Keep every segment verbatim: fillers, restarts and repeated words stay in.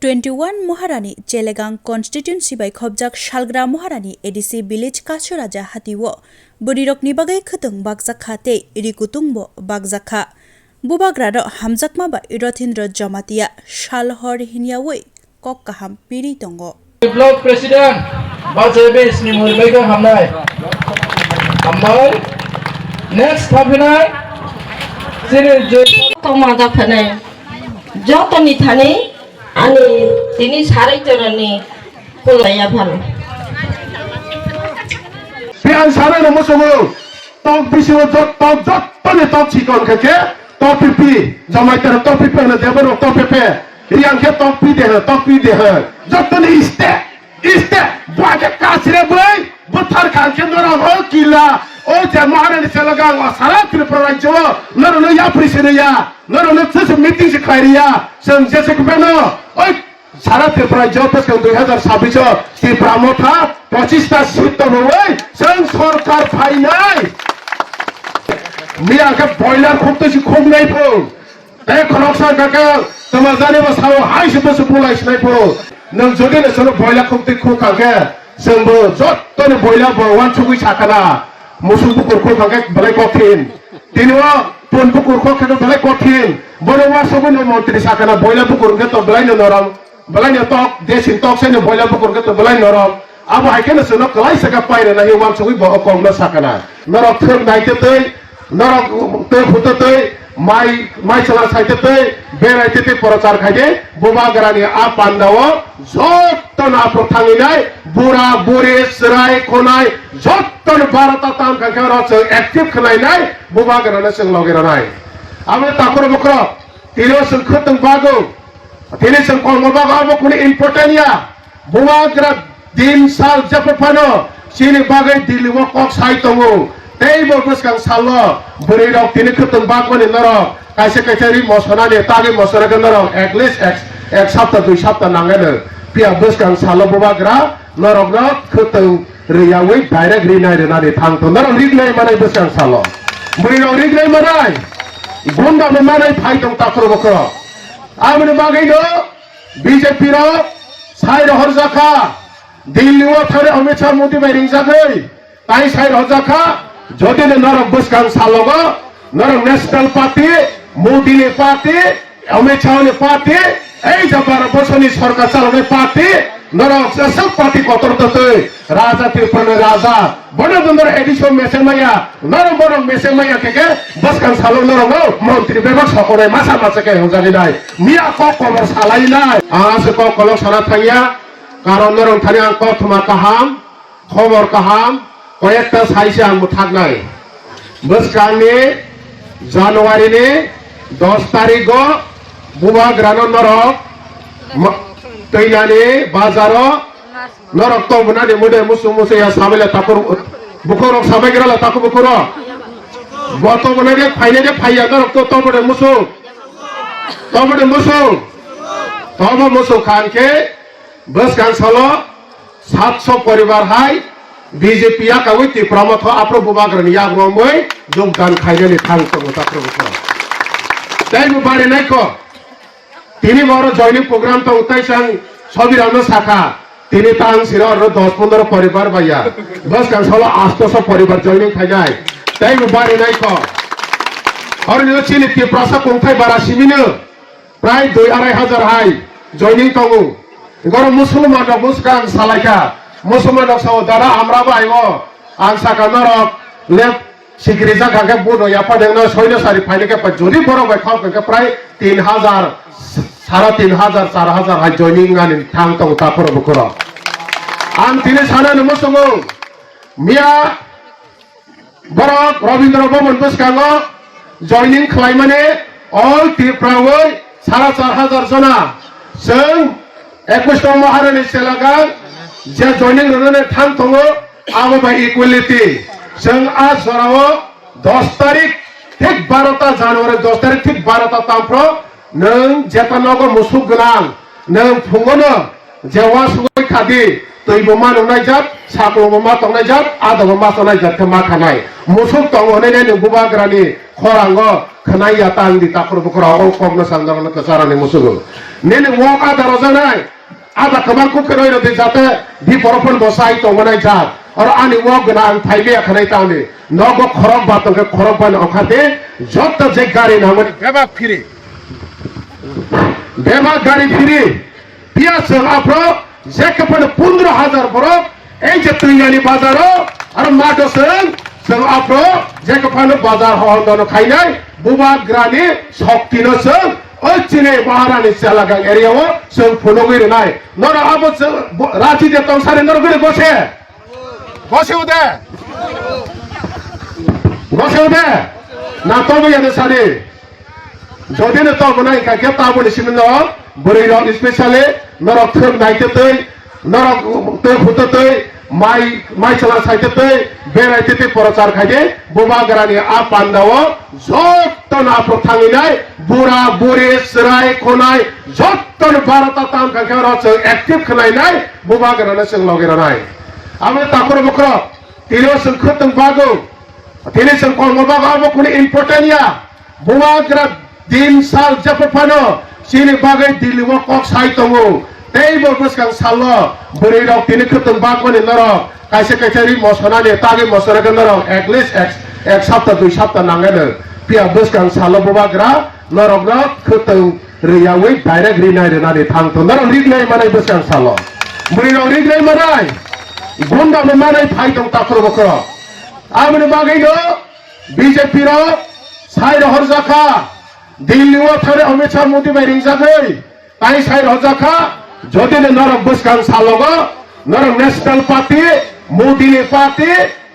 Twenty one Maharani Chelegang constituency bai khobjak Salgra Maharani A D C village Kasuraja hatio bwrwirokni bagwi khwtwng bakjakha tei rikutungbo bakjakha. Bubagrano hamjakma bai Rothindra Jamatia salhor hinyawi kok kaham piri tongo. Block President Bajai Bey sni murbai khe hamnai. Hambai. Next thapinai. Sini je Tongma da phanai. Jotoni thani ani tini sarai torani kulaya phano. Pian sarai no musumu. Tok bisi o jot tok jot toni tok chikon khe khe tok pipi. Jamai tara tok pipi na debo tok pipi. Riyang khe tok pi de, tok pi de. Jotoni iste, iste, bua khe kasire bwlai, bwthar kha khe norok o kila, o je Maharani Chelegang o sara Tripura rajyo o, norokno yapri sini ya, norokno chwng meeting se khlai riya, chwng jese khe phano, oi sara Tripura rajyo o bwskang dui hazar sabbish o Tipra Motha pochista seat tongwi, chwng sorkar phainai. Miya khe boiler khuk twi si khuk nai phung. Tei khoroksa kaka twmajani bo sao hai se bo se bulai sinai phuru. Nwng jodi no sono boila khuk twi khuk kha khe, chwng bo jottoni boila bo uansugwi sakana. Musuk bukur khuk kha khe belai kothin. Tini o pun bukur khuk khe belai kothin. Bono uansugwi no montri sakana boila bukur khe to belai no norom. Belai no tok, desin tok se no boila bukur khe to belai norom. Abo hai kheno chwngno kwlai se khe pairwna hi uansugwi bo o kokno sakana. Norok thwk nai tei tei, norok tei phuto tei, mai, mai chwla sai tei tei, berai tei tei prochar khai di, Bubagrani a pandao jotto no aphuru thangwi nai, bura, buri, chwrai, khonai, jotto no barota tam kha khe oro chwng active khwlai nai, Bubagrano chwng logi rwnai. Aboni takhro bukhro, tini o chwng khwtwng bagwi, tini chwng kolmo bagwi abo kunu important ya. Bubagra din sal jephru phano chini bagwi Delhi o kok sai tongo. Tei bo bwskang salo bwrwi rok tini khwtwng bagmani norok kaisa kaisa ri mosonani tagwi mosona khe norok at least ek, ek sapta dui sapta nangano. Phiya bwskang salo Bubagra norokno khwtwng rwyawi direct rinai rwnani thang tong norok rignai manai bwskang salo. Bwrwi rok rignai manai gunda bo manai phai tong takhro bokhro. Aboni bagwi no B J P rok sai rohorjakha, Delhi o thangwi Amit Shah Modi bai ringjagwi tai sai rohorjakha, jodi no norok bwskang salogo norok National Party, Modi ni party, Amit Shah ni party, ei je Bharat borsoni sorkar chalonai party, norok jeswk party kotor totwi, Raja Tripurani Raja, bono dondor A D C o meseng maya, norok bono meseng maya khe khe bwskang salo norok no montri bebak sokonai masa masa khe hwnjagwi nai. Miya kok kobor salai nai. Ang se kok kolok sana thangya, karon norok thani ang kok thuma kaham, khobor kaham, koyekta saise ang mwthaknai. Bwskangni January ni dos tarikgo Bubagrano norok ma-, twinani bazaro norok tobonani mode musu musu ya sabaila takur bukhorok sabaigrala takur bukhorok. Bo tobonani phainani phaiya norok to tobode musu. Tobode musu. Tobo musu khan khe bwskang salo satso poribar hai B J P yakawi Tipra Motha aphuru Bubagrani yak romwi jogdan khainani thang tongo takhro bukhorok. Tei bo bari naikho. Tini bo oro joining program tong tai chang sobirano sakha. Tini tang sira oro dos pondro poribar baiya. Bwskang salo astoso poribar joining khainai. Tei bo bari naikho. Oro nino chini Tiprasa kongthai bara simino. Prai dui arai hajar hai joining tongo. Goro Musulman rok bwskang salaikha. Musulman rok sao dada amra bai o ang saka norok lep sikiri jakha khe buno yapha dengno soino sari phaini khe jodi borok bai khok khe prai tin hajar, sara tin hajar, char hajar hai joining ani thang tongo takhoro bukhoro. Ang tini sana no musungo miya Borok Rabindra Bhaban bwskango joining khlaimani all Tripura oi sara char hajar jona. Chwng ekwis tong Maharani Chelagang je joining rwnani thang tongo, abo bai equality. Chwng a jorao dos tarik thik barota January, dos tarik thik barota tamphro nwng jeta nogo musuk gwnang, nwng phungono Je uansugwi khadi, twibo ma nungnai jat, saklongbo ma tongnai jat, adabo ma tongnai jat khe ma khanai. Musuk tongo hwnwi nai nwng bubagrani Khorango khwnai ya tang di takhur bukhura o kokno sanjak no kwcharo ni musugo. Nini wok ada rojanai, ada kwbang kuk khe roi rodi jate di borok phano bo sai tongmanai jat. Oro ani wok gana ang phai maya khwnai tang di. Nogo khorok ba tongkhe khorok ba no okhate joto je gari nangmani bebak phiri. Bebak gari phiri. Piyaj chwng aphro je khe phano pondro hajar borok, ei je Twinani bazaro, aro mato chwng, chwng aphro je khe phano bazar hohon dono khainai, bubagrani soktino chwng, o chini Maharani Chelagang area o chwng phunugwi rwnai. Norok abo chwng bo-, rachi de tong sari norok gori gose. Gose ude. Gose ude. Na tobo yade sari. Jodi no tongmani hingkha khe taboni simi no bwrwi rok specially norok thwk nai twi twi, norok twi huto twi, mai, mai chwla sai twi twi, berai twi twi prochar khai di, bubagrani a pandao jotto no aphuru thangwi nai, bura buri, chwrai khonai, jotto no barota tam kha khe oro chwng active khwlai nai, bubagrano chwng logi rwnai. Abo takhur bukhurok, tini o chwng khwtwng bago, tini chwng kolmo bago, abo kunu important ya. Bubagra din sal jephru phano chini bagwi Delhi o kok sai tongo. Teibo bwskang salo bwrwi rok tini khwtwng bakmani norok kaisa kaisa ri mosonani tagwi mosona khe norok at least ek, ek sapta dui sapta nangano. Phiya bwskang salo bubagra norokno khwtwng rwyawi direct rinai rwnani thang thung. Norok rinai manai bwskang salo. Bwrwi rok rinai manai. Gunda bo manai phai tong takhro bokro. Aboni bagwi no B J P rok sai rohorjakha, Delhi o thangwi Amit Shah Modi bai ringjagwi tai sai rohorjakha. Jodi no norok bwskang salogo, norok National Party, Modi ni party,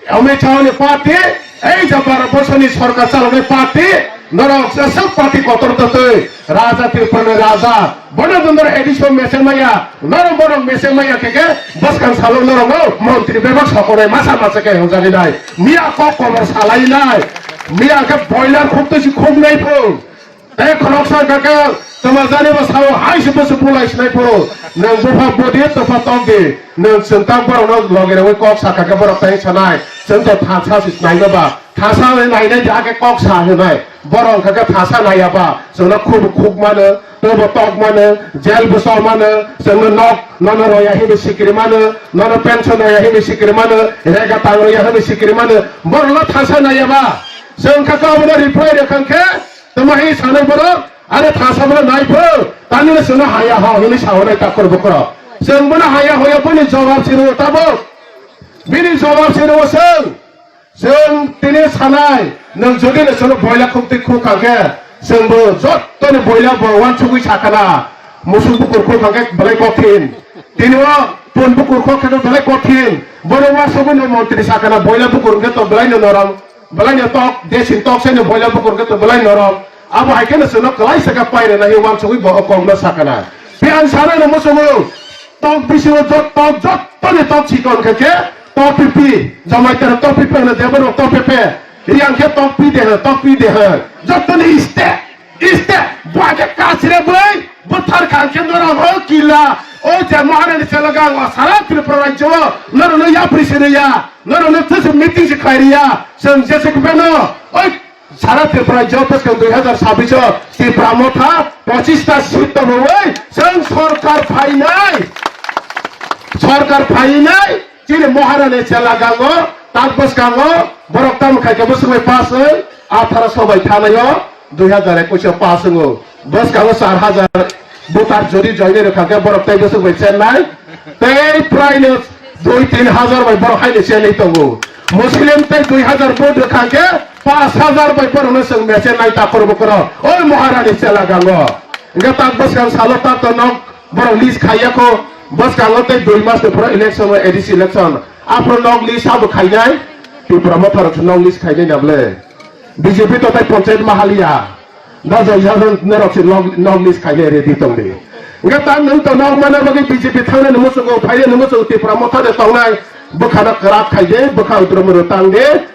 Amit Shah ni party, ei je Bharat borso ni sorkar chaloknai party, norok jeswk party kotor totwi, Raja Tripura ni Raja, bono dundor A D C o mecheng maya, norok bono mecheng maya khe khe bwskang salo norok no montri bebak sokonai masa masa khe hwnjagwi nai. Miya kok kobor salai nai. Miya khe boiler khuk twi si khuk nai phung. Tei khoroksa khe khe tama jani bo sao hai se bo se bulai sinai phung. Nwng bupha bodi topha tok di. Nwng chwng tak borok no logi rogwi kok sa kha khe borok tei sanai. Chwng to thansa si sinai no ba. Thasa hwnwi nainai di ake kok sa hwnwi. Borok wngkha khe thasa naiya ba, chwngno khub khuk mano, tobo tok mano, jail bo chor mano, chwngno nok nono roya hwnwi sikiri mano, nono pension roya hwnwi sikiri mano, rega tang roya hwnwi sikiri mano. Borokno thasa naiya ba, chwng wngkha khe abono reply rwkha khe, tamo hi sanai borok, are thasa bono nai pho, tamino chwngno haya ho hwnwi sa hwnwi takhur bukhro. Chwng bono haya hoya boni jawab si rwo tabuk. Bini jawab si rwo chwng. Chwng tini sanai, nwng jodi no chwngno boila khuk twi khuk kha khe, chwngbo jottoni boila bo uansugwi sakha na, musuk bukur khuk kha khe belai kothin. Tini o pun bukur khuk khe belai kothin. Bono uansugwi no montri sakha na, boila bukur hwnkhe to belai no norom, belai no tok, desin tok sai no boila bukur hwnkhe to belai norom. Abo hai kheno chwngno kwlai sakha pairwna hi uansugwi bo o kokno sakha na. Phiya ang sanai no muchungo, tok bisingo jot-, tok jottoni tok chikon khe khe, Tok pipi, Jamaitaro tok pipi hwno, Deborok tok pepe. Riyang khe tok pi de hwno, tok pi de hwno. Jottoni iste, iste, bwage kasire bwrwi, bwthar kha khe norok o kila, o je Maharani Chelagang o sara Tripura rajyo o, norokno yapri sini ya, norokno thusu meeting se khlai riya, chwng jese khe phano, oi, sara Tripura rajyo bwskang dui hazar sabbish o Tipra Motha pochista seat tongwi chwng sorkar phainai, sorkar phainai, Chini Maharani Chelagango, tak bwskango, borok tamo khai khe bwswk bai pass oi, atharo so bai thanai o, dui hazar ekush o pass wngo. Bwskango char hazar voter jodi join rwkha khe borok tei bwswk bai chennai, tei prai no dui tin hazar bai borok haino chenwi tongo. Muslim tei dui hazar vote rwkha khe pash hazar bai borok no chwng mechenai takhor bukhoro, oi Maharani Chelagango. Hwnkhe tak bwskang salo tak to nok Borok list khaiya kho, bwskango tei dui mas ni phoro election o A D C election. Aphuru nok list abo khainai, Tipra Motha rok se nok list khainai na bwle? B J P to tai ponchayat ma haliya. Da jai jadon norok se nok, nok list khainai ready tong di. Hwnkhe ta nwng to nok mana bagwi B J P thangnani muchungo, phainani muchungo Tipra Motha de tongnai, bwkhano kwrak khai de, bwkha udromuro tang de.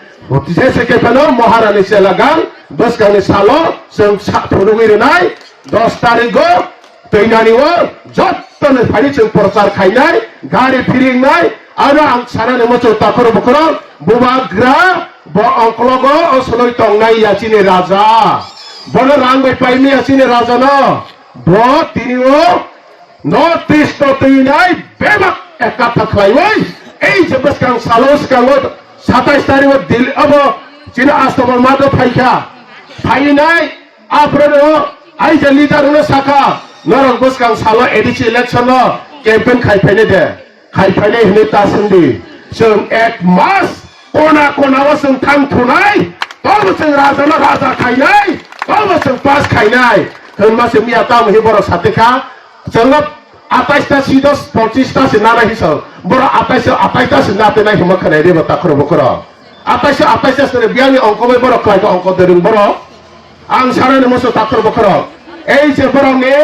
Jese khe phano Maharani Chelagang, bwskangni salo chwng sa phunugwi rwnai, dos tarigo, Twinani o jottoni phaini chwng prochar khainai, gari phiringnai, Aro ang sanani muchung takhoro bukhoro, bubagra bo ongkologo o soloi tongnai ya chini raja. Bono rang bai paimaya chini raja no. Bo tini o North East no twi nai bebak ekatha khlaiwi, ei je bwskang salo, bwskango satais tarikh o Delhi abo chini Astabal mato phaikha. Phainai aphuru no ai je leader no sakha, norok bwskang salo A D C election no campaign khai phainai de. Khai phainai hinwi ta swngdi. Chwng ek mas kona kona o chwng thang thunai, tobo chwng raja no raja khainai, tobo chwng pass khainai. Hwnma se miya tamo hi borok satikha, chwngno atais ta sido pochis ta se nana hisal, borok atais atais ta se natenai hwnma khwnai reba takhro bukhro. Atais atais ta se biyangni ongko bai borok khlai kha ongko derung borok. Ang sanani muchung takhro bukhro. Ei je borokni,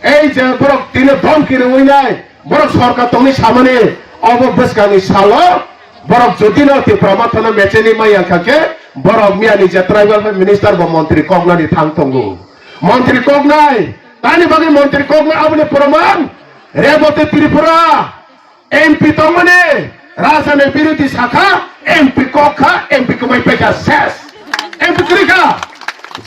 ei je borok tini dhomki rwinai, borok sorkar tongni samani, obo bwskangni salo, borok jodi no Tipra Mothano mecheni maya kha khe, borok miyani je tribal minister bo montri koknani thang tongo. Montri koknai, tani bagwi montri koknai aboni proman, Reboti Tripura, M P tongmani, rajani birodhi sakha, M P kok kha, M P kwmai paikha, ses. M P kwrwi kha.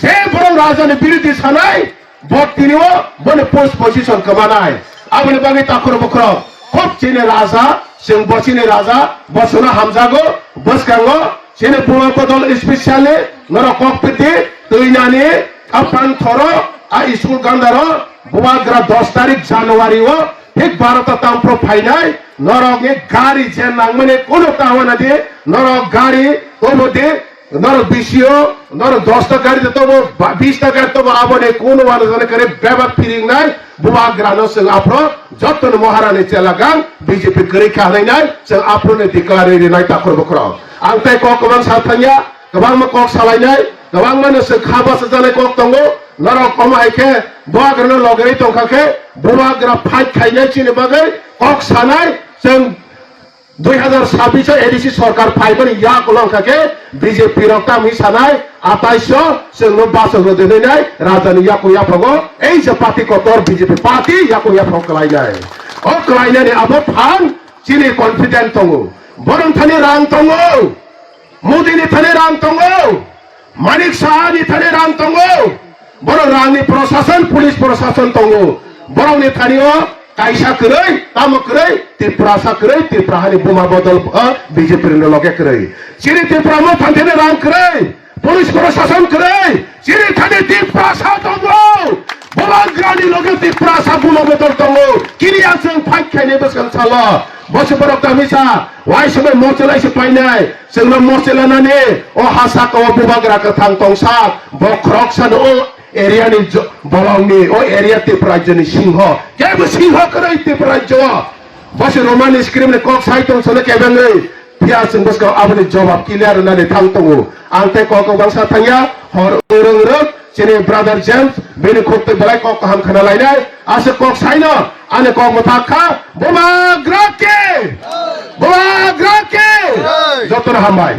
Je borok rajani birodhi sanai, bo tini o boni post position kwmanai. Aboni bagwi takhro bukhro, khub chini raja, chwng bo chini raja, bo chwngno hamjago, bwskango, chini Buma Bodol specially, norok kok piti, twi nani, a phan thoro, a school gandaro, bubagra dos tarik January o, thik barota tangphro phainai, norokni gari je nangmani kunu ta wana di, norok gari obo di, norok bisio, norok dos ta gari de tobo, ba-, bis ta gari tobo, aboni kunu wana jani kare bebak phiringnai, bubagrano chwng aphro, jotono Maharani chelagang, B J P kwrwi kha hwnwi chwng aphroni declare rinai takhro bukhro. Ang tei kok kwbang sa thangya, kwbangma kok salainai, kwbangma no chwng kha bachajaknai kok tongo, norok omo hai khe bubagrano logerwi tongkha khe, bubagra fight khainai chini bagwi kok sanai, chwng dui hazar sabbish o A D C sorkar phaimani yak long kha khe B J P rok tamni sanai, atais o chwngno bachok rw denai nai, rajani yakung yaphogo, ei je party kotor B J P party yakung yaphok kwlainai. O kwlainani abo phan chini confident tongo. Borok thani rang tongo. Modi ni thani rang tongo, Manik Saha ni thani rang tongo, borok rang ni prosason, police prosason tongo, borok ni thani o kaisa kwrwi, tamo kwrwi, Tiprasa kwrwi, Tipra hani Buma Bodol, o, B J P ni loge kwrwi. Chini Tipra Motha ni thani rang kwrwi, police prosason kwrwi, chini thani Tiprasa tongo, bubagrani loge Tiprasa Buma Bodol tongo, kiriya chwng fight khainai bwskang salo, bosi borok tamisa, waisumai mochwlai se painai, Chwngno mochwla nani, o ha saka o bubagra kwthang tongsa, bo khoroksa no o area ni jo-, bolong ni, o area Tripura rajyo ni singho. Kebo singho kwrwi Tripura rajyo o. Bo se Roman script ni kok sai tong sano kebengwi. Phiya chwng bwskang aboni jobab clear nani thang tongo. Ang tei kok kok bangsa thangya, hor rwng rwng, chini brother James, bini khuk twi belai kok kaham khna lainai. Aswk kok saino, ani kok mwthak kha, bubagra ke! Bubagra ke! Jotono hambai.